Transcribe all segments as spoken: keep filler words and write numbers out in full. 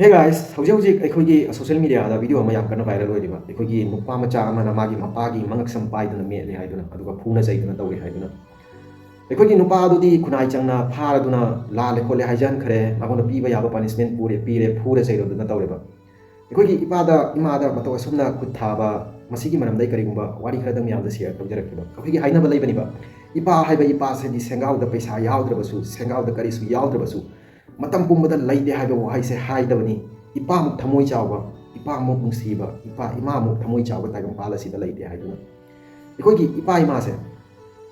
Hey guys, ꯍꯧꯖꯤꯛ ꯍꯧꯖꯤꯛ ꯑꯩꯈꯣꯏꯒꯤ social media ꯗ video ꯑꯃ ꯌꯥꯝ ꯀꯟꯅ viral ꯑꯣꯏꯔꯤꯕ, ꯑꯩꯈꯣꯏꯒꯤ ꯅꯨꯄꯥ ꯃꯆꯥ ꯑꯃꯅ ꯃꯥꯒꯤ ꯃꯄꯥꯒꯤ ꯃꯉꯛꯁꯝ ꯄꯥꯏꯗꯨꯅ ꯃꯦꯠꯂꯦ ꯍꯥꯏꯗꯨꯅ, ꯑꯗꯨꯒ ꯐꯨꯅ ꯆꯩꯗꯨꯅ ꯇꯧꯔꯦ ꯍꯥꯏꯗꯨꯅ꯫ ꯑꯩꯈꯣꯏꯒꯤ ꯅꯨꯄꯥꯗꯨꯗꯤ ꯈꯨꯟꯅꯥꯏ ꯆꯪꯅ ꯐꯥꯔꯗꯨꯅ ꯂꯥꯜꯂꯦ ꯈꯣꯠꯂꯦ ꯍꯥꯏꯖꯟꯈ꯭ꯔꯦ, ꯃꯉꯣꯟꯗ ꯄꯤꯕ ꯌꯥꯕ punishment ꯄꯨꯔꯦ, ꯄꯤꯔꯦ, ꯐꯨꯔ ꯆꯩꯔꯗꯨꯅ ꯇꯧꯔꯦꯕ꯫ ꯑꯩꯈꯣꯏꯒꯤ ꯏꯄꯥꯗ, ꯏꯃꯥꯗ ꯃꯇꯧ ꯑꯁꯨꯝꯅ ꯈꯨꯠ ꯊꯥꯕ, ꯃꯁꯤꯒꯤ ꯃꯔꯝꯗ ꯑꯩ ꯀꯔꯤꯒꯨꯝꯕ ꯋꯥꯔꯤ ꯈꯔꯗꯪ ꯃꯌꯥꯝꯗ share ꯇꯧꯖꯔꯛꯀꯦꯕ꯫ ꯑꯩꯈꯣꯏꯒꯤ ꯍꯥꯏꯅꯕ ꯂꯩꯕꯅꯤꯕ, ꯏꯄꯥ ꯍꯥꯏꯕ ꯏꯄꯥꯁꯤꯗꯤ ꯁꯦꯡꯒꯥꯎꯗ ꯄꯩꯁꯥ ꯌꯥꯎꯗ꯭ꯔꯕꯁꯨ, ꯁꯦꯡꯒꯥꯎꯗ ꯀꯔꯤꯁꯨ ꯌꯥꯎꯗ꯭ꯔꯕꯁꯨ, ꯃꯇꯝ ꯄꯨꯝꯕꯗ ꯂꯩꯇꯦ ꯍꯥꯏꯕ ꯋꯥꯍꯩꯁꯦ ꯍꯥꯏꯗꯕꯅꯤ꯫ ꯏꯄꯥꯃꯨꯛ ꯊꯃꯣꯏ ꯆꯥꯎꯕ, ꯏꯄꯥꯃꯨꯛ ꯅꯨꯡꯁꯤꯕ, ꯏꯄꯥ ꯏꯃꯥꯃꯨꯛ ꯊꯃꯣꯏ ꯆꯥꯎꯕ ꯇꯥꯏꯕꯪꯄꯥꯜ ꯑꯁꯤꯗ ꯂꯩꯇꯦ ꯍꯥꯏꯗꯨꯅ꯫ ꯑꯩꯈꯣꯏꯒꯤ ꯏꯄꯥ ꯏꯃꯥꯁꯦ,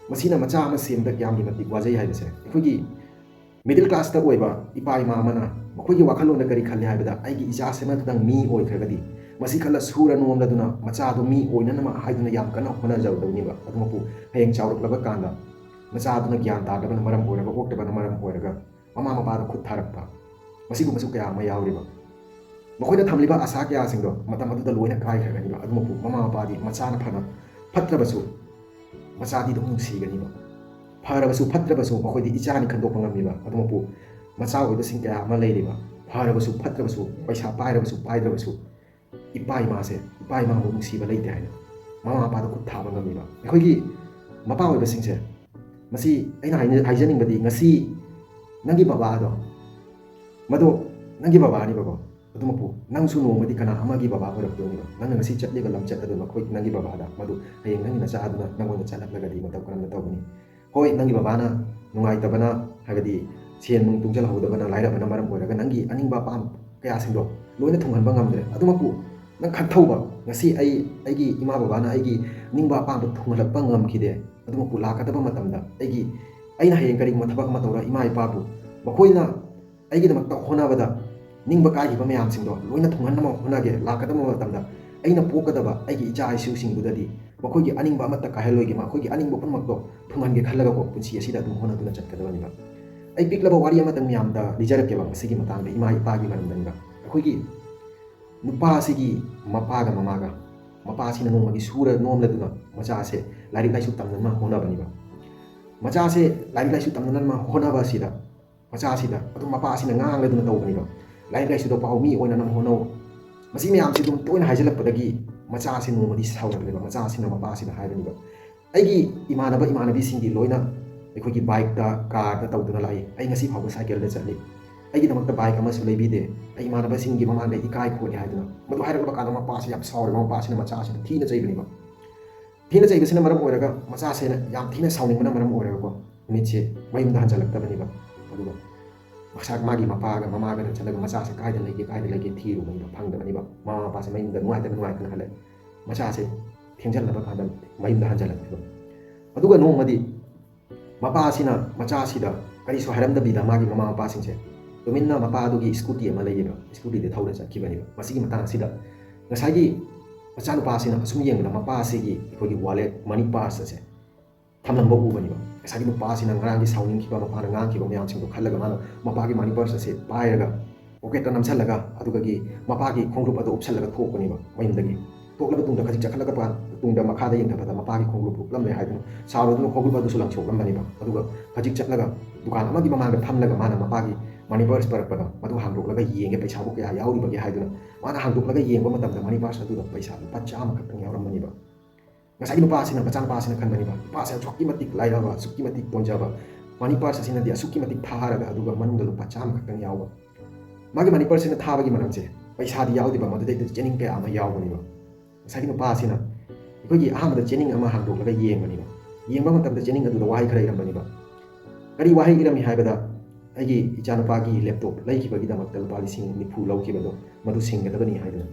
ꯃꯁꯤꯅ ꯃꯆꯥ ꯑꯃ ꯁꯦꯝꯕꯗ ꯀꯌꯥꯝꯒꯤ ꯃꯇꯤꯛ ꯋꯥꯖꯩ ꯍꯥꯏꯕꯁꯦ, ꯑꯩꯈꯣꯏꯒꯤ middle class ꯇ ꯑꯣꯏꯕ ꯏꯄꯥ ꯏꯃꯥ ꯑꯃꯅ ꯃꯈꯣꯏꯒꯤ ꯋꯥꯈꯜꯂꯣꯟꯗ ꯀꯔꯤ ꯈꯜꯂꯤ ꯍꯥꯏꯕꯗ, ꯑꯩꯒꯤ ꯏꯆꯥꯁꯦ ꯑꯃꯈꯛꯇꯪ ꯃꯤ ꯑꯣꯏꯈ꯭ꯔꯒꯗꯤ, ꯃꯁꯤ ꯈꯜꯂ ꯁꯨꯔ ꯅꯣꯝꯂꯗꯨꯅ ꯃꯆꯥꯗꯣ ꯃꯤ ꯑꯣꯏꯅꯅꯕ ꯍꯥꯏꯗꯨꯅ ꯌꯥꯝ ꯀꯟꯅ ꯍꯣꯠꯅꯖꯒꯗꯕꯅꯦꯕ꯫ ꯑꯗꯨꯃꯛꯄꯨ ꯍꯌꯦꯡ ꯆꯥꯎꯔꯛꯂꯕ ꯀꯥꯟꯗ ꯃꯆꯥꯗꯨꯅ ꯒ꯭ꯌꯥꯟ ꯇꯥꯗꯕꯅ ꯃꯔꯝ ꯑꯣꯏꯔꯒ, ꯑꯣꯛꯇꯕꯅ ꯃꯔꯝ ꯑꯣꯏꯔꯒ ꯃꯃꯥ ꯃꯄꯥꯗ ꯈꯨꯠ ꯊꯥꯔꯛꯄ, ꯃꯁꯤꯒꯨꯝꯕꯁꯨ ꯀꯌꯥ ꯑꯃ ꯌꯥꯎꯔꯤꯕ꯫ ꯃꯈꯣꯏꯅ ꯊꯝꯂꯤꯕ ꯑꯁꯥ ꯀꯌꯥꯁꯤꯡꯗꯣ ꯃꯇꯝ ꯑꯗꯨꯗ ꯂꯣꯏꯅ ꯀꯥꯏꯈ꯭ꯔꯒꯅꯤꯕ꯫ ꯑꯗꯨꯃꯛꯄꯨ ꯃꯃꯥ ꯃꯄꯥꯗꯤ ꯃꯆꯥꯅ ꯐꯅ ꯐꯠꯇ꯭ꯔꯕꯁꯨ ꯃꯆꯥꯗꯤ ꯑꯗꯨꯝ ꯅꯨꯡꯁꯤꯒꯅꯤꯕ꯫ ꯐꯔꯕꯁꯨ ꯐꯠꯇ꯭ꯔꯕꯁꯨ ꯃꯈꯣꯏꯗꯤ ꯏꯆꯥꯅꯤ ꯈꯟꯗꯣꯛꯄ ꯉꯝꯃꯤꯕ꯫ ꯑꯗꯨꯃꯛꯄꯨ ꯃꯆꯥ ꯑꯣꯏꯕꯁꯤꯡ ꯀꯌꯥ ꯑꯃ ꯂꯩꯔꯤꯕ, ꯐꯔꯕꯁꯨ ꯐꯠꯇ꯭ꯔꯕꯁꯨ, ꯄꯩꯁꯥ ꯄꯥꯏꯔꯕꯁꯨ ꯄꯥꯏꯗ꯭ꯔꯕꯁꯨ, ꯏꯄꯥ ꯏꯃꯥꯁꯦ, ꯏꯄꯥ ꯏꯃꯥꯕꯨ ꯅꯨꯡꯁꯤꯕ ꯂꯩꯇꯦ ꯍꯥꯏꯅ ꯃꯃꯥ ꯃꯄꯥꯗ ꯈꯨꯠ ꯊꯥꯕ ꯉꯝꯃꯤꯕ꯫ ꯑꯩꯈꯣꯏꯒꯤ ꯃꯄꯥ ꯑꯣꯏꯕꯁꯤꯡꯁꯦ, ꯃꯁꯤ ꯑꯩꯅ ꯍꯥꯏꯅ-, ꯍꯥꯏꯖꯅꯤꯡꯕꯗꯤ, ꯉꯁꯤ ꯅꯪꯒꯤ ꯕꯕꯥꯗꯣ, ꯃꯗꯣ ꯅꯪꯒꯤ ꯕꯕꯥꯅꯦꯕꯀꯣ꯫ ꯑꯗꯨꯃꯛꯄꯨ ꯅꯪꯁꯨ ꯅꯣꯡꯃꯗꯤ ꯀꯅꯥ ꯑꯃꯒꯤ ꯕꯕꯥ ꯑꯣꯏꯔꯛꯇꯣꯏꯅꯦꯕ꯫ ꯅꯪꯅ ꯉꯁꯤ ꯆꯠꯂꯤꯕ ꯂꯝꯆꯠ ꯑꯗꯨ ꯃꯈꯣꯏ, ꯅꯪꯒꯤ ꯕꯕꯥꯗ, ꯃꯗꯨ ꯍꯌꯦꯡ ꯅꯪꯒꯤ ꯅꯆꯥ ꯑꯗꯨꯅ ꯅꯪꯉꯣꯟꯗ ꯆꯠꯂꯛꯂꯒꯗꯤ ꯃꯇꯧ ꯀꯔꯝꯅ ꯇꯧꯒꯅꯤ? ꯍꯣꯏ, ꯅꯪꯒꯤ ꯕꯕꯥꯅ ꯅꯨꯡꯉꯥꯏꯇꯕꯅ, ꯍꯥꯏꯕꯗꯤ ꯁꯦꯟ ꯅꯨꯡ ꯇꯨꯡꯁꯤꯜꯍꯧꯗꯕꯅ, ꯂꯥꯏꯔꯕꯅ ꯃꯔꯝ ꯑꯣꯏꯔꯒ ꯅꯪꯒꯤ ꯑꯅꯤꯡꯕ ꯑꯄꯥꯝꯕ ꯀꯌꯥꯁꯤꯡꯗꯣ ꯂꯣꯏꯅ ꯊꯨꯡꯍꯟꯕ ꯉꯝꯗ꯭ꯔꯦ꯫ ꯑꯗꯨꯃꯛꯄꯨ ꯅꯪ ꯈꯟꯊꯧꯕ, ꯉꯁꯤ ꯑꯩ, ꯑꯩꯒꯤ ꯏꯃꯥ ꯕꯕꯥꯅ ꯑꯩꯒꯤ ꯅꯤꯡꯕ ꯑꯄꯥꯝꯕ ꯊꯨꯡꯍꯜꯂꯛꯄ ꯉꯝꯈꯤꯗꯦ꯫ ꯑꯗꯨꯃꯛꯄꯨ ꯂꯥꯛꯀꯗꯕ ꯃꯇꯝꯗ ꯑꯩꯒꯤ, ꯑꯩꯅ ꯍꯌꯦꯡ ꯀꯔꯤꯒꯨꯝꯕ ꯊꯕꯛ ꯑꯃ ꯇꯧꯔ ꯏꯃꯥ ꯏꯄꯥꯕꯨ ꯃꯈꯣꯏꯅ ꯑꯩꯒꯤꯗꯃꯛꯇ ꯍꯣꯠꯅꯕꯗ ꯅꯤꯡꯕ ꯀꯥꯏꯈꯤꯕ ꯃꯌꯥꯝꯁꯤꯡꯗꯣ ꯂꯣꯏꯅ ꯊꯨꯡꯍꯟꯅꯕ ꯍꯣꯠꯅꯒꯦ꯫ ꯂꯥꯛꯀꯗꯕ ꯃꯇꯝꯗ ꯑꯩꯅ ꯄꯣꯛꯀꯗꯕ ꯑꯩꯒꯤ ꯏꯆꯥ ꯏꯁꯨꯁꯤꯡꯗꯨꯗꯗꯤ ꯃꯈꯣꯏꯒꯤ ꯑꯅꯤꯡꯕ ꯑꯃꯠꯇ ꯀꯥꯏꯍꯜꯂꯣꯏꯒꯦ, ꯃꯈꯣꯏꯒꯤ ꯑꯅꯤꯡꯕ ꯄꯨꯝꯅꯃꯛꯇꯣ ꯊꯨꯡꯍꯟꯒꯦ ꯈꯜꯂꯒꯀꯣ, ꯄꯨꯟꯁꯤ ꯑꯁꯤꯗ ꯑꯗꯨꯝ ꯍꯣꯠꯅꯗꯨꯅ ꯆꯠꯀꯗꯕꯅꯤꯕ꯫ ꯑꯩ ꯄꯤꯛꯂꯕ ꯋꯥꯔꯤ ꯑꯃꯇꯪ ꯃꯌꯥꯝꯗ ꯂꯤꯖꯔꯛꯀꯦꯕ ꯃꯁꯤꯒꯤ ꯃꯇꯥꯡꯗ, ꯏꯃꯥ ꯏꯄꯥꯒꯤ ꯃꯔꯝꯗꯅꯤꯕ꯫ ꯑꯩꯈꯣꯏꯒꯤ ꯅꯨꯄꯥ ꯑꯁꯤꯒꯤ ꯃꯄꯥꯒ ꯃꯃꯥꯒ, ꯃꯄꯥꯁꯤꯅ ꯅꯣꯡꯃꯒꯤ ꯁꯨꯔ ꯅꯣꯝꯂꯗꯨꯅ ꯃꯆꯥꯁꯦ ꯂꯥꯏꯔꯤꯛ ꯂꯥꯏꯁꯨ ꯇꯝꯅꯅꯕ ꯍꯣꯠꯅꯕꯅꯤꯕ꯫ ꯃꯆꯥꯁꯦ ꯂꯥꯏꯔꯤꯛ ꯂꯥꯏꯁꯨ ꯇꯝꯅꯅꯕ ꯍꯣꯠꯅꯕ ꯑꯁꯤꯗ, ꯃꯆꯥꯁꯤꯗ ꯑꯗꯨꯝ ꯃꯄꯥꯁꯤꯅ ꯉꯥꯡꯂꯗꯨꯅ ꯇꯧꯕꯅꯤꯕ꯫ ꯂꯥꯏꯔꯤꯛ ꯂꯥꯏꯁꯨꯗꯣ ꯄꯥꯎ, ꯃꯤ ꯑꯣꯏꯅꯅꯕ ꯍꯣꯠꯅꯧ꯫ ꯃꯁꯤ ꯃꯌꯥꯝꯁꯤ ꯑꯗꯨꯝ ꯇꯣꯏꯅ ꯍꯥꯏꯖꯤꯜꯂꯛꯄꯗꯒꯤ ꯃꯆꯥꯁꯤ ꯅꯣꯡꯃꯗꯤ ꯁꯥꯎꯔꯛꯂꯦꯕ꯫ ꯃꯆꯥꯁꯤꯅ ꯃꯄꯥꯁꯤꯗ ꯍꯥꯏꯕꯅꯦꯕ, "ꯑꯩꯒꯤ ꯏꯃꯥꯟꯅꯕ ꯏꯃꯥꯟꯅꯕꯤꯁꯤꯡꯗꯤ ꯂꯣꯏꯅ ꯑꯩꯈꯣꯏꯒꯤ ꯕꯥꯏꯛꯇ, ꯀꯥꯔꯗ ꯇꯧꯗꯨꯅ ꯂꯥꯛꯏ, ꯑꯩ ꯉꯁꯤ ꯐꯥꯎꯕ ꯁꯥꯏꯀꯜꯗ ꯆꯠꯂꯤ, ꯑꯩꯒꯤꯗꯃꯛꯇ ꯕꯥꯏꯛ ꯑꯃꯁꯨ ꯂꯩꯕꯤꯗꯦ, ꯑꯩ ꯏꯃꯥꯟꯅꯕꯁꯤꯡꯒꯤ ꯃꯃꯥꯡꯗ ꯏꯀꯥꯏ ꯈꯣꯠꯂꯤ" ꯍꯥꯏꯗꯅ꯫ ꯃꯗꯨ ꯍꯥꯏꯔꯛꯂꯕ ꯀꯥꯟꯗ ꯃꯄꯥꯁꯤ ꯌꯥꯝ ꯁꯥꯎꯔꯦꯕ꯫ ꯃꯄꯥꯁꯤꯅ ꯃꯆꯥꯁꯤꯗ ꯊꯤꯅ ꯆꯩꯕꯅꯦꯕ꯫ ꯊꯤꯅ ꯆꯩꯕꯁꯤꯅ ꯃꯔꯝ ꯑꯣꯏꯔꯒ ꯃꯆꯥꯁꯦ ꯌꯥꯝ ꯊꯤꯅ ꯁꯥꯎꯅꯤꯡꯕꯅ ꯃꯔꯝ ꯑꯣꯏꯔꯒꯀꯣ, ꯅꯨꯃꯤꯠꯁꯦ ꯃꯌꯨꯝꯗ ꯍꯟꯖꯜꯂꯛꯇꯕꯅꯦꯕ꯫ ꯑꯗꯨꯒ ꯃꯁꯥ, ꯃꯥꯒꯤ ꯃꯄꯥꯒ ꯃꯃꯥꯒꯗ ꯆꯠꯂꯒ, "ꯃꯆꯥꯁꯦ ꯀꯥꯏꯗ ꯂꯩꯒꯦ, ꯀꯥꯏꯗ ꯂꯩꯒꯦ?" ꯊꯤꯔꯨꯕꯅꯦꯕ, ꯐꯪꯗꯕꯅꯦꯕ꯫ ꯃꯃꯥ ꯃꯄꯥꯁꯦ ꯃꯌꯨꯝꯗ ꯅꯨꯡꯉꯥꯏꯇꯅ ꯅꯨꯡꯉꯥꯏꯇꯅ ꯍꯜꯂꯛꯑꯦ꯫ ꯃꯆꯥꯁꯦ ꯊꯦꯡꯖꯤꯜꯂꯕ ꯀꯥꯟꯗ ꯃꯌꯨꯝꯗ ꯍꯟꯖꯜꯂꯛꯄꯤꯕ꯫ ꯑꯗꯨꯒ ꯅꯣꯡꯃꯗꯤ ꯃꯄꯥꯁꯤꯅ ꯃꯆꯥꯁꯤꯗ ꯀꯔꯤꯁꯨ ꯍꯥꯏꯔꯝꯗꯕꯤꯗ, ꯃꯥꯒꯤ ꯃꯃꯥ ꯃꯄꯥꯁꯤꯡꯁꯦ ꯇꯨꯃꯤꯟꯅ ꯃꯄꯥꯗꯨꯒꯤ ꯁ꯭ꯀꯨꯇꯤ ꯑꯃ ꯂꯩꯌꯦꯕ, ꯁ꯭ꯀꯨꯇꯤꯗ ꯊꯧꯔ ꯆꯠꯈꯤꯕꯅꯦꯕ꯫ ꯃꯁꯤꯒꯤ ꯃꯇꯥꯡ ꯑꯁꯤꯗ ꯉꯁꯥꯏꯒꯤ ꯃꯆꯥꯅꯨꯄꯥꯁꯤꯅ ꯑꯁꯨꯝ ꯌꯦꯡꯕꯗ ꯃꯄꯥꯁꯤꯒꯤ ꯑꯩꯈꯣꯏꯒꯤ ꯋꯥꯂꯦꯠ, ꯃꯅꯤ ꯄꯔꯁ ꯑꯁꯦ ꯊꯝꯂꯝꯕ ꯎꯕꯅꯦꯕ꯫ ꯉꯁꯥꯏꯒꯤ ꯅꯨꯄꯥꯁꯤꯅ ꯉꯔꯥꯡꯒꯤ ꯁꯥꯎꯅꯤꯡꯈꯤꯕ, ꯃꯄꯥꯅ ꯉꯥꯡꯈꯤꯕ ꯃꯌꯥꯝꯁꯤꯡꯗꯣ ꯈꯜꯂꯒ ꯃꯥꯅ ꯃꯄꯥꯒꯤ ꯃꯅꯤ ꯄꯔꯁ ꯑꯁꯦ ꯄꯥꯏꯔꯒ ꯄꯣꯀꯦꯠꯇ ꯅꯝꯁꯤꯜꯂꯒ, ꯑꯗꯨꯗꯒꯤ ꯃꯄꯥꯒꯤ ꯈꯣꯡꯎꯞ ꯑꯗꯨ ꯎꯞꯁꯜꯂꯒ ꯊꯣꯛꯄꯅꯦꯕ ꯃꯌꯨꯝꯗꯒꯤ꯫ ꯊꯣꯛꯂꯕ ꯇꯨꯡꯗ ꯈꯖꯤꯛ ꯆꯠꯈꯠꯂꯛꯄ ꯇꯨꯡꯗ ꯃꯈꯥꯗ ꯌꯦꯡꯊꯕꯗ ꯃꯄꯥꯒꯤ ꯈꯣꯡꯎꯞ ꯎꯞꯂꯝꯂꯦ ꯍꯥꯏꯗꯨꯅ ꯁꯥꯎꯔꯗꯨꯅ ꯈꯣꯡꯎꯞ ꯑꯗꯨꯁꯨ ꯂꯪꯊꯣꯛꯂꯝꯕꯅꯦꯕ꯫ ꯑꯗꯨꯒ ꯈꯖꯤꯛ ꯆꯠꯂꯒ ꯗꯨꯀꯥꯟ ꯑꯃꯒꯤ ꯃꯃꯥꯡꯗ ꯐꯝꯂꯒ ꯃꯥꯅ ꯃꯄꯥꯒꯤ ꯃꯅꯤ ꯄꯔꯁ ꯄꯔꯛꯄꯗꯣ ꯃꯗꯨ ꯍꯥꯡꯗꯣꯛꯂꯒ ꯌꯦꯡꯒꯦ, ꯄꯩꯁꯥꯕꯨ ꯀꯌꯥ ꯌꯥꯎꯔꯤꯕꯒꯦ ꯍꯥꯏꯗꯨꯅ꯫ ꯃꯥꯅ ꯍꯥꯡꯗꯣꯛꯂꯒ ꯌꯦꯡꯕ ꯃꯇꯝꯗ ꯃꯅꯤ ꯄꯔꯁ ꯑꯗꯨꯗ ꯄꯩꯁꯥ ꯂꯨꯄꯥ ꯆꯥꯝꯃ ꯈꯛꯇꯪ ꯌꯥꯎꯔꯝꯕꯅꯦꯕ꯫ ꯉꯁꯥꯏꯒꯤ ꯅꯨꯄꯥꯁꯤꯅ, ꯃꯆꯥꯅꯨꯄꯥꯁꯤꯅ ꯈꯟꯕꯅꯦꯕ, ꯅꯨꯄꯥꯁꯦ ꯑꯁꯨꯛꯀꯤ ꯃꯇꯤꯛ ꯂꯥꯏꯔꯕ, ꯑꯁꯨꯛꯀꯤ ꯃꯇꯤꯛ ꯇꯣꯟꯖꯕ, ꯃꯅꯤ ꯄꯔꯁ ꯑꯁꯤꯅꯗꯤ ꯑꯁꯨꯛꯀꯤ ꯃꯇꯤꯛ ꯊꯥꯔꯒ, ꯑꯗꯨꯒ ꯃꯅꯨꯡꯗ ꯂꯨꯄꯥ ꯆꯥꯝꯃ ꯈꯛꯇꯪ ꯌꯥꯎꯕ꯫ ꯃꯥꯒꯤ ꯃꯅꯤ ꯄꯔꯁꯁꯤꯅ ꯊꯥꯕꯒꯤ ꯃꯔꯝꯁꯦ ꯄꯩꯁꯥꯗꯤ ꯌꯥꯎꯗꯦꯕ, ꯃꯗꯨꯗꯩꯗ ꯆꯦꯅꯤꯡ ꯀꯌꯥ ꯑꯃ ꯌꯥꯎꯕꯅꯦꯕ꯫ ꯉꯁꯥꯏꯒꯤ ꯅꯨꯄꯥꯁꯤꯅ ꯑꯩꯈꯣꯏꯒꯤ ꯑꯍꯥꯟꯕꯗ ꯆꯦꯅꯤꯡ ꯑꯃ ꯍꯥꯡꯗꯣꯛꯂꯒ ꯌꯦꯡꯕꯅꯦꯕ꯫ ꯌꯦꯡꯕ ꯃꯇꯝꯗ ꯆꯦꯅꯤꯡ ꯑꯗꯨꯗ ꯋꯥꯍꯩ ꯈꯔ ꯏꯔꯝꯕꯅꯦꯕ꯫ ꯀꯔꯤ ꯋꯥꯍꯩ ꯏꯔꯝꯃꯤ ꯍꯥꯏꯕꯗ, "ꯑꯩꯒꯤ ꯏꯆꯥꯅꯨꯄꯥꯒꯤ ꯂꯦꯞꯇꯣꯞ ꯂꯩꯈꯤꯕꯒꯤꯗꯃꯛꯇ ꯂꯨꯄꯥ ꯂꯤꯁꯤꯡ ꯅꯤꯐꯨ ꯂꯧꯈꯤꯕꯗꯣ, ꯃꯗꯨ ꯁꯤꯡꯒꯗꯕꯅꯤ" ꯍꯥꯏꯗꯅ꯫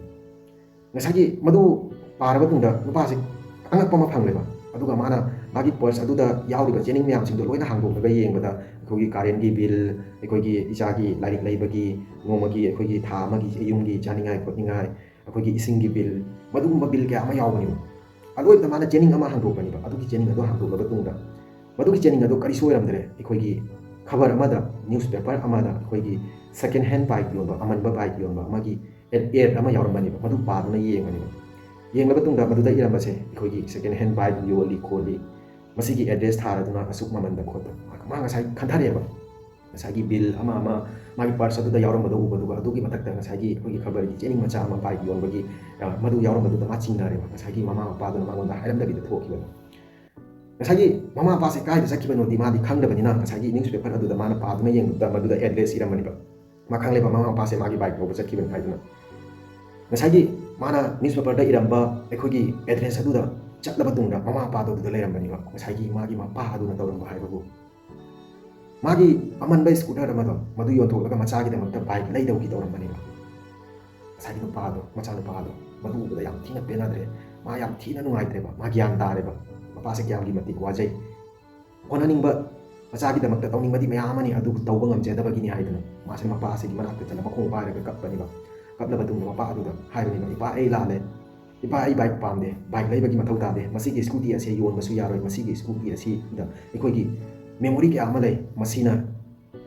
ꯉꯁꯥꯏꯒꯤ ꯃꯗꯨ ꯄꯥꯔꯕ ꯇꯨꯡꯗ ꯅꯨꯄꯥꯁꯤ ꯑꯉꯛꯄ ꯑꯃ ꯐꯪꯂꯦꯕ꯫ ꯑꯗꯨꯒ ꯃꯥꯅ ꯃꯥꯒꯤ ꯄꯔꯁ ꯑꯗꯨꯗ ꯌꯥꯎꯔꯤꯕ ꯆꯦꯅꯤꯡ ꯃꯌꯥꯝꯁꯤꯡꯗꯣ ꯂꯣꯏꯅ ꯍꯥꯡꯗꯣꯛꯂꯒ ꯌꯦꯡꯕꯗ, ꯑꯩꯈꯣꯏꯒꯤ ꯀꯥꯔꯦꯟꯒꯤ ꯕꯤꯜ, ꯑꯩꯈꯣꯏꯒꯤ ꯏꯆꯥꯒꯤ ꯂꯥꯏꯔꯤꯛ ꯂꯩꯕꯒꯤ, ꯅꯣꯡꯃꯒꯤ, ꯑꯩꯈꯣꯏꯒꯤ ꯊꯥ ꯑꯃꯒꯤ ꯌꯨꯝꯒꯤ ꯆꯥꯅꯤꯡꯉꯥꯏ ꯈꯣꯠꯅꯤꯡꯉꯥꯏ, ꯑꯩꯈꯣꯏꯒꯤ ꯏꯁꯤꯡꯒꯤ ꯕꯤꯜ, ꯃꯗꯨꯒꯨꯝꯕ ꯕꯤꯜ ꯀꯌꯥ ꯑꯃ ꯌꯥꯎꯕꯅꯦꯕ꯫ ꯑꯔꯣꯏꯕꯗ ꯃꯥꯅ ꯆꯦꯅꯤꯡ ꯑꯃ ꯍꯥꯡꯗꯣꯛꯄꯅꯦꯕ꯫ ꯑꯗꯨꯒꯤ ꯆꯦꯅꯤꯡ ꯑꯗꯨ ꯍꯥꯡꯗꯣꯛꯂꯕ ꯇꯨꯡꯗ, ꯃꯗꯨꯒꯤ ꯆꯦꯅꯤꯡ ꯑꯗꯨ ꯀꯔꯤꯁꯨ ꯑꯣꯏꯔꯝꯗ꯭ꯔꯦ, ꯑꯩꯈꯣꯏꯒꯤ ꯈꯕꯔ ꯑꯃꯗ, ꯅ꯭ꯌꯨꯁꯄꯦꯄꯔ ꯑꯃꯗ, ꯑꯩꯈꯣꯏꯒꯤ ꯁꯦꯀꯦꯟ ꯍꯦꯟ ꯕꯥꯏꯛ ꯌꯣꯟꯕ, ꯑꯃꯟꯕ ꯕꯥꯏꯛ ꯌꯣꯟꯕ ꯑꯃꯒꯤ ꯑꯦꯗ, ꯑꯦꯗ ꯑꯃ ꯌꯥꯎꯔꯝꯕꯅꯦꯕ꯫ ꯃꯗꯨ ꯄꯥꯗꯨꯅ ꯌꯦꯡꯕꯅꯦꯕ꯫ ꯌꯦꯡꯂꯕ ꯇꯨꯡꯗ ꯃꯗꯨꯗ ꯏꯔꯝꯕꯁꯦ, ꯑꯩꯈꯣꯏꯒꯤ ꯁꯦꯀꯦꯟ ꯍꯦꯟ ꯕꯥꯏꯛ ꯌꯣꯜꯂꯤ ꯈꯣꯠꯂꯤ, ꯃꯁꯤꯒꯤ ꯑꯦꯗ꯭ꯔꯦꯁ ꯊꯥꯔꯗꯨꯅ ꯑꯁꯨꯛ ꯃꯃꯟꯗ ꯈꯣꯠꯄ, ꯃꯥ ꯉꯁꯥꯏ ꯈꯟꯊꯔꯦꯕ꯫ ꯉꯁꯥꯏꯒꯤ ꯕꯤꯜ ꯑꯃ ꯑꯃ, ꯃꯥꯒꯤ ꯄꯔꯁ ꯑꯗꯨꯗ ꯌꯥꯎꯔꯝꯕꯗꯣ ꯎꯕꯗꯨꯒ, ꯑꯗꯨꯒꯤ ꯃꯊꯛꯇ ꯉꯁꯥꯏꯒꯤ ꯑꯩꯈꯣꯏꯒꯤ ꯈꯕꯔꯒꯤ ꯆꯦꯅꯤꯡ ꯃꯆꯥ ꯑꯃ ꯕꯥꯏꯛ ꯌꯣꯟꯕꯒꯤ, ꯑ, ꯃꯗꯨ ꯌꯥꯎꯔꯝꯕꯗꯨꯗ ꯃꯥ ꯆꯤꯡꯅꯔꯦꯕ꯫ ꯉꯁꯥꯏꯒꯤ ꯃꯃꯥ ꯃꯄꯥꯗꯨꯅ ꯃꯉꯣꯟꯗ ꯍꯥꯏꯔꯝꯗꯕꯤꯗ ꯊꯣꯛꯈꯤꯕꯅꯤ꯫ ꯉꯁꯥꯏꯒꯤ ꯃꯃꯥ ꯃꯄꯥꯁꯦ ꯀꯥꯏꯗ ꯆꯠꯈꯤꯕꯅꯣꯗꯤ ꯃꯥꯗꯤ ꯈꯪꯗꯕꯅꯤꯅ, ꯉꯁꯥꯏꯒꯤ ꯅ꯭ꯌꯨꯁꯄꯦꯄꯔ ꯑꯗꯨꯗ ꯃꯥꯅ ꯄꯥꯗꯨꯅ ꯌꯦꯡꯕꯗ ꯃꯗꯨꯗ ꯑꯦꯗ꯭ꯔꯦꯁ ꯏꯔꯝꯕꯅꯦꯕ꯫ ꯃꯥ ꯈꯪꯂꯦꯕ ꯃꯃꯥ ꯃꯄꯥꯁꯦ ꯃꯥꯒꯤ ꯕꯥꯏꯛ ꯂꯧꯕ ꯆꯠꯈꯤꯕꯅꯤ ꯍꯥꯏꯗꯨꯅ꯫ ꯉꯁꯥꯏꯒꯤ ꯃꯥꯅ ꯅ꯭ꯌꯨꯁꯄꯦꯄꯔꯗ ꯏꯔꯝꯕ ꯑꯩꯈꯣꯏꯒꯤ ꯑꯦꯗ꯭ꯔꯦꯁ ꯑꯗꯨꯗ ꯆꯠꯂꯕ ꯇꯨꯡꯗ ꯃꯃꯥ ꯃꯄꯥꯗꯣ ꯑꯗꯨꯗ ꯂꯩꯔꯝꯕꯅꯦꯕ꯫ ꯉꯁꯥꯏꯒꯤ ꯃꯥꯒꯤ ꯃꯄꯥ ꯑꯗꯨꯅ ꯇꯧꯔꯝꯕ ꯍꯥꯏꯕꯕꯨ, ꯃꯥꯒꯤ ꯑꯃꯟꯕ ꯁ꯭ꯀꯨꯇꯔ ꯑꯃꯗꯣ ꯃꯗꯨ ꯌꯣꯟꯊꯣꯛꯂꯒ ꯃꯆꯥꯒꯤꯗꯃꯛꯇ ꯕꯥꯏꯛ ꯂꯩꯗꯧꯒꯤ ꯇꯧꯔꯝꯕꯅꯦꯕ꯫ ꯉꯁꯥꯏꯒꯤ ꯅꯨꯄꯥꯗꯣ, ꯃꯆꯥꯅꯨꯄꯥꯗꯣ, ꯃꯗꯨ ꯎꯕꯗ ꯌꯥꯝ ꯊꯤꯅ ꯄꯦꯟꯅꯗ꯭ꯔꯦ꯫ ꯃꯥ ꯌꯥꯝ ꯊꯤꯅ ꯅꯨꯡꯉꯥꯏꯇ꯭ꯔꯦꯕ꯫ ꯃꯥ ꯒ꯭ꯌꯥꯟ ꯇꯥꯔꯦꯕ ꯃꯄꯥꯁꯦ ꯀꯌꯥꯝꯒꯤ ꯃꯇꯤꯛ ꯋꯥꯖꯩ꯫ ꯍꯣꯠꯅꯅꯤꯡꯕ, ꯃꯆꯥꯒꯤꯗꯃꯛꯇ ꯇꯧꯅꯤꯡꯕꯗꯤ ꯃꯌꯥꯝ ꯑꯃꯅꯤ, ꯑꯗꯨꯕꯨ ꯇꯧꯕ ꯉꯝꯖꯗꯕꯒꯤꯅꯤ ꯍꯥꯏꯗꯨꯅ ꯃꯥꯁꯦ ꯃꯄꯥꯁꯤꯒꯤ ꯃꯅꯥꯛꯇ ꯆꯠꯂ ꯃꯈꯣꯡ ꯄꯥꯏꯔꯒ ꯀꯞꯄꯅꯤꯕ꯫ ꯀꯞꯂꯕ ꯃꯇꯨꯡꯗ ꯃꯄꯥ ꯑꯗꯨꯗ ꯍꯥꯏꯕꯅꯤꯕ, "ꯏꯄꯥ, ꯑꯩ ꯂꯥꯜꯂꯦ꯫ ꯏꯄꯥ, ꯑꯩ ꯕꯥꯏꯛ ꯄꯥꯝꯗꯦ꯫ ꯕꯥꯏꯛ ꯂꯩꯕꯒꯤ ꯃꯊꯧ ꯇꯥꯗꯦ꯫ ꯃꯁꯤꯒꯤ ꯁ꯭ꯀꯨꯇꯤ ꯑꯁꯤ ꯌꯣꯟꯕꯁꯨ ꯌꯥꯔꯣꯏ꯫ ꯃꯁꯤꯒꯤ ꯁ꯭ꯀꯨꯇꯤ ꯑꯁꯤꯗ ꯑꯩꯈꯣꯏꯒꯤ ꯃꯦꯃꯣꯔꯤ ꯀꯌꯥ ꯑꯃ ꯂꯩ꯫ ꯃꯁꯤꯅ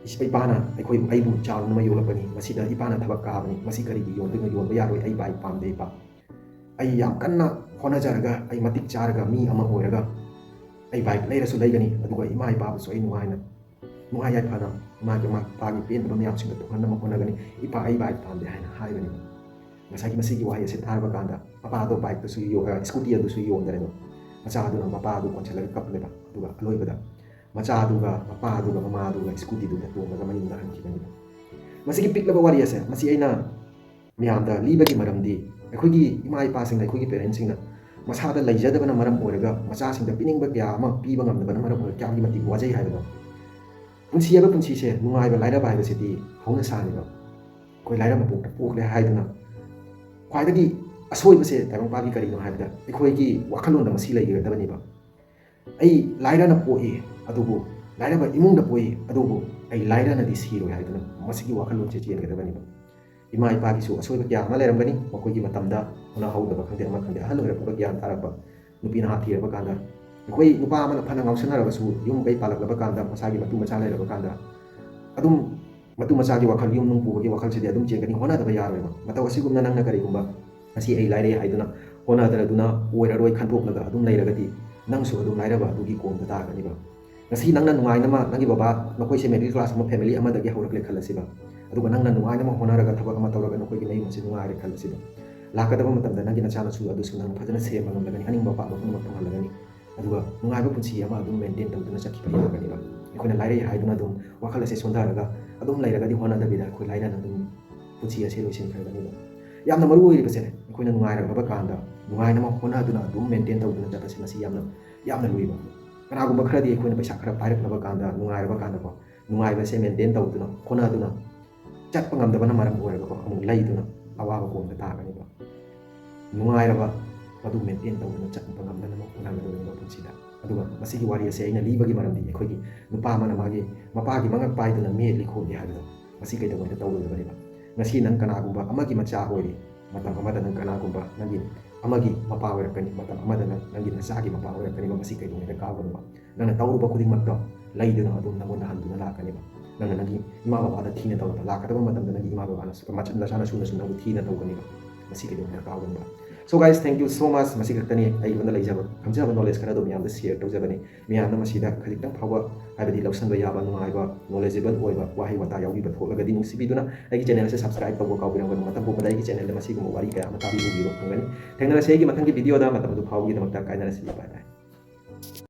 ꯏꯄꯥꯅ ꯑꯩꯈꯣꯏ, ꯑꯩꯕꯨ ꯆꯥꯎꯅꯕ ꯌꯣꯛꯂꯛꯄꯅꯤ꯫ ꯃꯁꯤꯗ ꯏꯄꯥꯅ ꯊꯕꯛ ꯀꯥꯕꯅꯤ꯫ ꯃꯁꯤ ꯀꯔꯤꯒꯤ ꯌꯣꯟꯗꯣꯏꯅꯣ? ꯌꯣꯟꯕ ꯌꯥꯔꯣꯏ꯫ ꯑꯩ ꯕꯥꯏꯛ ꯄꯥꯝꯗꯦ, ꯏꯄꯥ꯫ ꯑꯩ ꯌꯥꯝ ꯀꯟꯅ ꯍꯣꯠꯅꯖꯔꯒ, ꯑꯩ ꯃꯇꯤꯛ ꯆꯥꯔꯒ, ꯃꯤ ꯑꯃ ꯑꯣꯏꯔꯒ, ꯑꯩ ꯕꯥꯏꯛ ꯂꯩꯔꯁꯨ ꯂꯩꯒꯅꯤ, ꯑꯗꯨꯒ ꯏꯃꯥ ꯏꯄꯥꯕꯨꯁꯨ ꯑꯩ ꯅꯨꯡꯉꯥꯏꯅ, ꯅꯨꯡꯉꯥꯏ ꯌꯥꯏꯐꯅ, ꯏꯃꯥꯒꯤ, ꯏꯃꯥ ꯏꯄꯥꯒꯤ ꯄꯦꯟꯗꯕ ꯃꯌꯥꯝꯁꯤꯡꯗꯣ ꯊꯨꯡꯍꯟꯅꯕ ꯍꯣꯠꯅꯒꯅꯤ꯫ ꯏꯄꯥ, ꯑꯩ ꯕꯥꯏꯛ ꯄꯥꯝꯗꯦ" ꯍꯥꯏꯅ ꯍꯥꯏꯕꯅꯤ꯫ ꯉꯁꯥꯏꯒꯤ ꯃꯁꯤꯒꯤ ꯋꯥꯍꯩ ꯑꯁꯤ ꯇꯥꯔꯕ ꯀꯥꯟꯗ ꯃꯄꯥꯗꯣ ꯕꯥꯏꯛꯇꯨꯁꯨ ꯌꯣ-, ꯑ, ꯁ꯭ꯀꯨꯇꯤ ꯑꯗꯨꯁꯨ ꯌꯣꯟꯗꯔꯦꯕ꯫ ꯃꯆꯥ ꯑꯗꯨꯅ ꯃꯄꯥ ꯑꯗꯨ ꯀꯣꯟꯁꯤꯜꯂꯒ ꯀꯞꯂꯦꯕ꯫ ꯑꯗꯨꯒ ꯑꯂꯣꯏꯕꯗ ꯃꯆꯥ ꯑꯗꯨꯒ ꯃꯄꯥ ꯑꯗꯨꯒ ꯃꯃꯥ ꯑꯗꯨꯒ ꯁ꯭ꯀꯨꯇꯤꯗꯨꯗ ꯇꯣꯡꯉꯒ ꯃꯌꯨꯝꯗ ꯍꯟꯈꯤꯕꯅꯤꯕ꯫ ꯃꯁꯤꯒꯤ ꯄꯤꯛꯂꯕ ꯋꯥꯔꯤ ꯑꯁꯦ, ꯃꯁꯤ ꯑꯩꯅ ꯃꯌꯥꯝꯗ ꯂꯤꯕꯒꯤ ꯃꯔꯝꯗꯤ, ꯑꯩꯈꯣꯏꯒꯤ ꯏꯃꯥ ꯏꯄꯥꯁꯤꯡꯅ, ꯑꯩꯈꯣꯏꯒꯤ ꯄꯦꯔꯦꯟꯁꯁꯤꯡꯅ ꯃꯁꯥꯗ ꯂꯩꯖꯗꯕꯅ ꯃꯔꯝ ꯑꯣꯏꯔꯒ ꯃꯆꯥꯁꯤꯡꯗ ꯄꯤꯅꯤꯡꯕ ꯀꯌꯥ ꯑꯃ ꯄꯤꯕ ꯉꯝꯗꯕꯅ ꯃꯔꯝ ꯑꯣꯏꯔꯒ ꯀꯌꯥꯝꯒꯤ ꯃꯇꯤꯛ ꯋꯥꯖꯩ ꯍꯥꯏꯕꯅꯣ꯫ ꯄꯨꯟꯁꯤ ꯍꯥꯏꯕ ꯄꯨꯟꯁꯤꯁꯦ, ꯅꯨꯡꯉꯥꯏꯕ ꯂꯥꯏꯔꯕ ꯍꯥꯏꯕꯁꯤꯗꯤ ꯍꯧꯅꯁꯥꯅꯦꯕ꯫ ꯑꯩꯈꯣꯏ ꯂꯥꯏꯔꯕ ꯄꯣꯛꯇ ꯄꯣꯛꯂꯦ ꯍꯥꯏꯗꯨꯅ ꯈ꯭ꯋꯥꯏꯗꯒꯤ ꯑꯁꯣꯏꯕꯁꯦ ꯇꯥꯏꯕꯪꯄꯥꯟꯒꯤ ꯀꯔꯤꯅꯣ ꯍꯥꯏꯕꯗ, ꯑꯩꯈꯣꯏꯒꯤ ꯋꯥꯈꯜꯂꯣꯟꯗ ꯃꯁꯤ ꯂꯩꯒꯗꯕꯅꯤꯕ꯫ ꯑꯩ ꯂꯥꯏꯔꯅ ꯄꯣꯛꯏ, ꯑꯗꯨꯕꯨ ꯂꯥꯏꯔꯕ ꯏꯃꯨꯡꯗ ꯄꯣꯛꯏ, ꯑꯗꯨꯕꯨ ꯑꯩ ꯂꯥꯏꯔꯅꯗꯤ ꯁꯤꯔꯣꯏ ꯍꯥꯏꯗꯨꯅ ꯃꯁꯤꯒꯤ ꯋꯥꯈꯜꯂꯣꯟꯁꯦ ꯆꯦꯟꯒꯗꯕꯅꯤꯕ꯫ ꯏꯃꯥ ꯏꯄꯥꯒꯤꯁꯨ ꯑꯁꯣꯏꯕ ꯀꯌꯥ ꯑꯃ ꯂꯩꯔꯝꯒꯅꯤ, ꯃꯈꯣꯏꯒꯤ ꯃꯇꯝꯗ ꯍꯣꯠꯅꯍꯧꯗꯕ ꯈꯪꯗꯦ, ꯑꯃ ꯈꯪꯗꯦ, ꯑꯍꯜ ꯑꯣꯏꯔꯛꯄꯗ ꯒ꯭ꯌꯥꯟ ꯇꯥꯔꯛꯄ, ꯅꯨꯄꯤ ꯅꯍꯥ ꯊꯤꯔꯕ ꯀꯥꯟꯗ꯫ ꯑꯩꯈꯣꯏ ꯅꯨꯄꯥ ꯑꯃꯅ ꯐꯅ ꯉꯥꯎꯁꯟꯅꯔꯕꯁꯨ, ꯌꯨꯝ ꯀꯩ ꯄꯥꯜꯂꯛꯂꯕ ꯀꯥꯟꯗ, ꯃꯁꯥꯒꯤ ꯃꯇꯨ ꯃꯆꯥ ꯂꯩꯔꯕ ꯀꯥꯟꯗ, ꯑꯗꯨꯝ ꯃꯇꯨ ꯃꯆꯥꯒꯤ ꯋꯥꯈꯜ, ꯌꯨꯝ ꯅꯨꯡ ꯄꯨꯕꯒꯤ ꯋꯥꯈꯜꯁꯤꯗꯤ ꯑꯗꯨꯝ ꯆꯦꯟꯒꯅꯤ, ꯍꯣꯠꯅꯗꯕ ꯌꯥꯔꯣꯏꯕ꯫ ꯃꯇꯧ ꯑꯁꯤꯒꯨꯝꯅ ꯅꯪꯅ ꯀꯔꯤꯒꯨꯝꯕ ꯉꯁꯤ ꯑꯩ ꯂꯥꯏꯔꯩ ꯍꯥꯏꯗꯨꯅ ꯍꯣꯠꯅꯗ꯭ꯔꯗꯨꯅ ꯑꯣꯏꯔꯔꯣꯏ ꯈꯟꯗꯣꯛꯂꯒ ꯑꯗꯨꯝ ꯂꯩꯔꯒꯗꯤ, ꯅꯪꯁꯨ ꯑꯗꯨꯝ ꯂꯥꯏꯔꯕ ꯑꯗꯨꯒꯤ ꯀꯣꯝꯗ ꯇꯥꯒꯅꯤꯕ꯫ ꯉꯁꯤ ꯅꯪꯅ ꯅꯨꯡꯉꯥꯏꯅꯃ, ꯅꯪꯒꯤ ꯕꯕꯥ, ꯅꯈꯣꯏꯁꯦ middle class ꯑꯃ, family ꯑꯃꯗꯒꯤ ꯍꯧꯔꯛꯂꯦ ꯈꯜꯂꯁꯤꯕ꯫ ꯑꯗꯨꯒ ꯅꯪꯅ ꯅꯨꯡꯉꯥꯏꯅꯃ ꯍꯣꯠꯅꯔꯒ ꯊꯕꯛ ꯑꯃ ꯇꯧꯔꯒ ꯅꯈꯣꯏꯒꯤ ꯅꯌꯨꯝ ꯑꯁꯤ ꯅꯨꯡꯉꯥꯏꯔꯦ ꯈꯜꯂꯁꯤꯕ꯫ ꯂꯥꯛꯀꯗꯕ ꯃꯇꯝꯗ ꯅꯪꯒꯤ ꯅꯆꯥꯅꯁꯨ ꯑꯗꯨꯁꯨ ꯅꯪ ꯐꯖꯅ ꯁꯦꯝꯕ ꯉꯝꯂꯒꯅꯤ, ꯑꯅꯤꯡꯕ ꯑꯄꯥꯝꯕ ꯄꯨꯝꯅꯃꯛ ꯐꯪꯍꯜꯂꯒꯅꯤꯕ꯫ ꯑꯗꯨꯒ ꯅꯨꯡꯉꯥꯏꯕ ꯄꯨꯟꯁꯤ ꯑꯃ ꯑꯗꯨꯝ maintain ꯇꯧꯗꯨꯅ ꯆꯠꯈꯤꯕ ꯌꯥꯒꯅꯤꯕ꯫ ꯑꯩꯈꯣꯏꯅ ꯂꯥꯏꯔꯩ ꯍꯥꯏꯗꯨꯅ ꯑꯗꯨꯝ ꯋꯥꯈꯜ ꯑꯁꯦ ꯁꯣꯟꯊꯔꯒ ꯑꯗꯨꯝ ꯂꯩꯔꯒꯗꯤ ꯍꯣꯠꯅꯗꯕꯤꯗ ꯑꯩꯈꯣꯏ ꯂꯥꯏꯔꯅ ꯑꯗꯨꯝ ꯄꯨꯟꯁꯤ ꯑꯁꯦ ꯂꯣꯏꯁꯤꯟꯈ꯭ꯔꯒꯅꯤꯕ꯫ ꯌꯥꯝꯅ ꯃꯔꯨ ꯑꯣꯏꯔꯤꯕꯁꯦ ꯑꯩꯈꯣꯏꯅ ꯅꯨꯡꯉꯥꯏꯔꯛꯂꯕ ꯀꯥꯟꯗ ꯅꯨꯡꯉꯥꯏꯅꯃ ꯍꯣꯠꯅꯗꯨꯅ ꯑꯗꯨꯝ maintain ꯇꯧꯗꯨꯅ ꯆꯠꯄꯁꯦ ꯃꯁꯤ ꯌꯥꯝꯅ, ꯌꯥꯝꯅ ꯂꯨꯏꯕ꯫ ꯀꯅꯥꯒꯨꯝꯕ ꯈꯔꯗꯤ ꯑꯩꯈꯣꯏꯅ ꯄꯩꯁꯥ ꯈꯔ ꯄꯥꯏꯔꯛꯂꯕ ꯀꯥꯟꯗ, ꯅꯨꯡꯉꯥꯏꯔꯕ ꯀꯥꯟꯗꯀꯣ, ꯅꯨꯡꯉꯥꯏꯕꯁꯦ maintain ꯇꯧꯗꯨꯅ ꯍꯣꯠꯅꯗꯨꯅ ꯆꯠꯄ ꯉꯝꯗꯕꯅ ꯃꯔꯝ ꯑꯣꯏꯔꯒꯀꯣ ꯑꯃꯨꯛ ꯂꯩꯗꯨꯅ ꯑꯋꯥꯕ ꯀꯣꯝꯗ ꯇꯥꯒꯅꯤꯕ꯫ ꯅꯨꯡꯉꯥꯏꯔꯕ ꯃꯗꯨ maintain ꯇꯧꯗꯨꯅ ꯆꯠꯄ ꯉꯝꯅꯅꯕ ꯍꯣꯠꯅꯒꯗꯕꯅꯤꯕ ꯄꯨꯟꯁꯤꯗ꯫ ꯑꯗꯨꯒ ꯃꯁꯤꯒꯤ ꯋꯥꯔꯤ ꯑꯁꯦ ꯑꯩꯅ ꯂꯤꯕꯒꯤ ꯃꯔꯝꯗꯤ ꯑꯩꯈꯣꯏꯒꯤ ꯅꯨꯄꯥ ꯑꯃꯅ ꯃꯥꯒꯤ ꯃꯄꯥꯒꯤ ꯃꯉꯛ ꯄꯥꯏꯗꯨꯅ ꯃꯤꯠ ꯂꯤꯈꯣꯜꯂꯤ ꯍꯥꯏꯕꯗꯣ ꯃꯁꯤ ꯀꯩꯗꯧꯉꯩꯗ ꯇꯧꯔꯣꯏꯗꯕꯅꯦꯕ꯫ ꯉꯁꯤ ꯅꯪ ꯀꯅꯥꯒꯨꯝꯕ ꯑꯃꯒꯤ ꯃꯆꯥ ꯑꯣꯏꯔꯤ, ꯃꯇꯝ ꯑꯃꯗ ꯅꯪ ꯀꯅꯥꯒꯨꯝꯕ ꯅꯪꯒꯤ ꯑꯃꯒꯤ ꯃꯄꯥ ꯑꯣꯏꯔꯛꯀꯅꯤ, ꯃꯇꯝ ꯑꯃꯗ ꯅꯪ ꯅꯪꯒꯤ ꯅꯆꯥꯒꯤ ꯃꯄꯥ ꯑꯣꯏꯔꯛꯀꯅꯤꯕ꯫ ꯃꯁꯤ ꯀꯩꯗꯧꯉꯩꯗ ꯀꯥꯎꯒꯅꯨꯕ꯫ ꯅꯪꯅ ꯇꯧꯔꯨꯕ ꯈꯨꯗꯤꯡꯃꯛꯇꯣ ꯂꯩꯗꯨꯅ ꯑꯗꯨꯝ ꯅꯪꯉꯣꯟꯗ ꯍꯟꯗꯨꯅ ꯂꯥꯛꯀꯅꯦꯕ꯫ ꯅꯪꯅ ꯅꯪꯒꯤ ꯏꯃꯥ ꯕꯕꯥꯗ ꯊꯤꯅ ꯇꯧꯔꯕ, ꯂꯥꯛꯀꯗꯕ ꯃꯇꯝꯗ ꯅꯪꯒꯤ ꯏꯃꯥ ꯕꯕꯥꯅꯁꯨ, ꯃꯆꯥ, ꯅꯆꯥꯅꯁꯨꯅꯁꯨ ꯅꯪꯕꯨ ꯊꯤꯅ ꯇꯧꯒꯅꯦꯕ꯫ ꯃꯁꯤ ꯀꯩꯗꯧꯉꯩꯗ ꯀꯥꯎꯒꯅꯨꯕ꯫ So guys, thank you so much. ꯃꯁꯤ ꯈꯛꯇꯅꯤ ꯑꯩꯉꯣꯟꯗ ꯂꯩꯖꯕ, ꯈꯪꯖꯕ knowledge ꯈꯔ ꯑꯗꯨꯝ ꯃꯌꯥꯝꯗ share ꯇꯧꯖꯕꯅꯤ꯫ ꯃꯌꯥꯝꯅ ꯃꯁꯤꯗ ꯈꯖꯤꯛꯇꯪ ꯐꯥꯎꯕ, ꯍꯥꯏꯕꯗꯤ ꯂꯧꯁꯟꯕ ꯌꯥꯕ, ꯅꯨꯡꯉꯥꯏꯕ, knowledgeable ꯑꯣꯏꯕ ꯋꯥꯍꯩ ꯋꯥꯇꯥ ꯌꯥꯎꯕꯤꯕ ꯊꯣꯛꯂꯒꯗꯤ ꯅꯨꯡꯁꯤꯕꯤꯗꯨꯅ ꯑꯩꯒꯤ channel ꯑꯁꯤ subscribe ꯇꯧꯕ ꯀꯥꯎꯕꯤꯔꯝꯒꯅꯨ꯫ ꯃꯇꯝ ꯄꯨꯝꯕꯗ ꯑꯩꯒꯤ channel ꯗ ꯃꯁꯤꯒꯨꯝꯕ ꯋꯥꯔꯤ ꯀꯌꯥ ꯑꯃ ꯇꯥꯕꯤꯕ ꯎꯕꯤꯕ ꯐꯪꯒꯅꯤ꯫ ꯊꯦꯡꯅꯔꯁꯤ ꯑꯩꯒꯤ ꯃꯊꯪꯒꯤ video ꯗ꯫ ꯃꯇꯝ ꯑꯗꯨ ꯐꯥꯎꯕꯒꯤꯗꯃꯛꯇ ꯀꯥꯏꯅꯔꯁꯤ꯫ Bye bye꯫